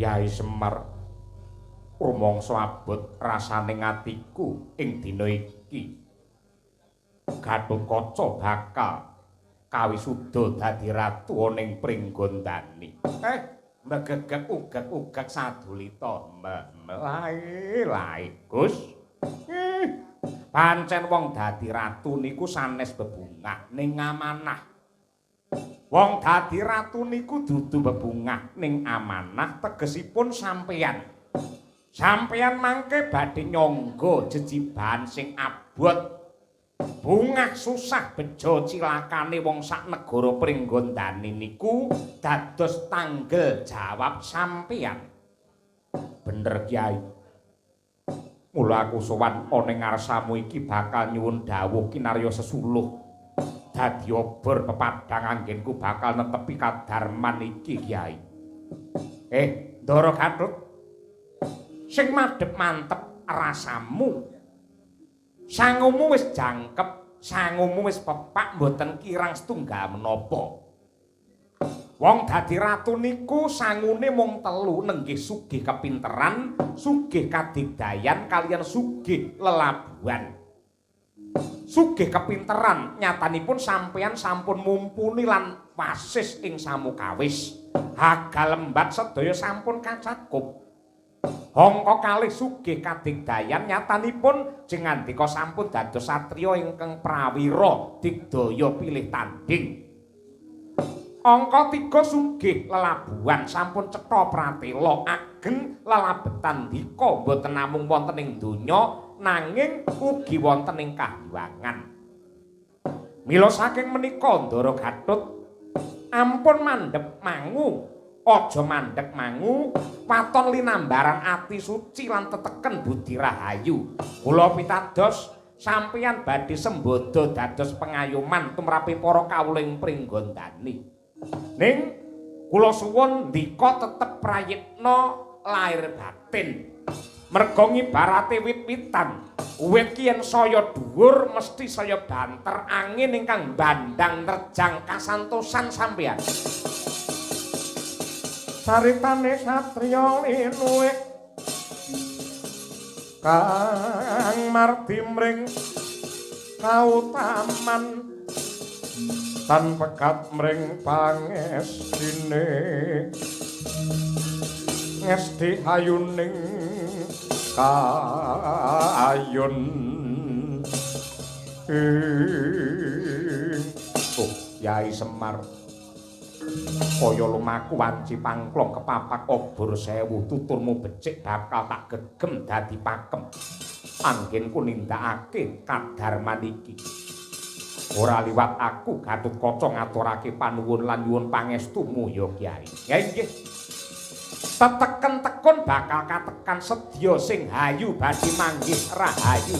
Yai Semar, rumangsa abot rasane atiku ing dina iki. Gathotkaca bakal kawisuda dadi ratu ana ing Pringgondani. Megegeg ugeg-ugeg sadulita melae lae Gus. Pancen wong dadi ratu niku sanes bebungah ning amanah. Wong dadi ratu niku dudu bebungah ning amanah, tegesipun sampeyan. Sampeyan mangke badhe nyangga jejibahan sing abot. Bungah susah bejo cilakane wong sak negara Pringgondani niku dados tanggel jawab sampeyan. Bener Kyai. Mula aku sowan ana ing ngarsamu iki bakal nyuwun dawuh kinarya sesuluh. Dadi obor pepadhang anggenku bakal netepi kadarman iki Kyai. Ndara Gathut. Sing madhep mantep rasamu. Sangumu wis jangkep, sangumu wis pepak mboten kirang setunggal menapa. Wong dadi ratu niku sangune mung telu, nenggih sugih kepinteran, sugih kadigdayan kaliyan sugih lelabuhan. Sugih kepinteran nyatanipun sampeyan sampun mumpuni lan wasis ing samukawis. Hagal lembat sedaya sampun kacakup. Angka kalih sugih kadigdayan nyatanipun jengandika sampun dados satriya ingkang prawira digdaya pilih tanding. Angka 3 sugih lelabuhan sampun cetha pratela ageng lelabetan dika mboten namung wonten ing donya nanging ugi wonten ing kahyangan. Mila saking menika Ndara Gathut ampun mandhep mangu, aja mandhek mangu, waton linambaran ati suci lan teteken budi rahayu. Kula pitados sampeyan badhe sembodo dados pengayoman tumrape para kawula ing Pringgondani. Ning kula suwun ndika tetep prayitna lahir batin. Merga ngibarate wit-witan, wit ki yen saya dhuwur mesti saya banter angin ingkang bandang nerjang kasantosan sampeyan. Caritane satriya linuwih kang mardi mring kautaman tan pegat mring pangestine ngesti ayuning kayun. Oh, Yai Semar, kaya lumaku wanci pangklong kepapak obor sewu, tuturmu becik bakal tak gegem dadi pakem anggenku nindakake kadarman iki. Ora liwat aku Gathotkaca ngaturake panuwun lan nyuwun pangestumu ya Kyai. Ya inggih. Teteken tekun bakal katekan sedya sing hayu badhe manggih rahayu.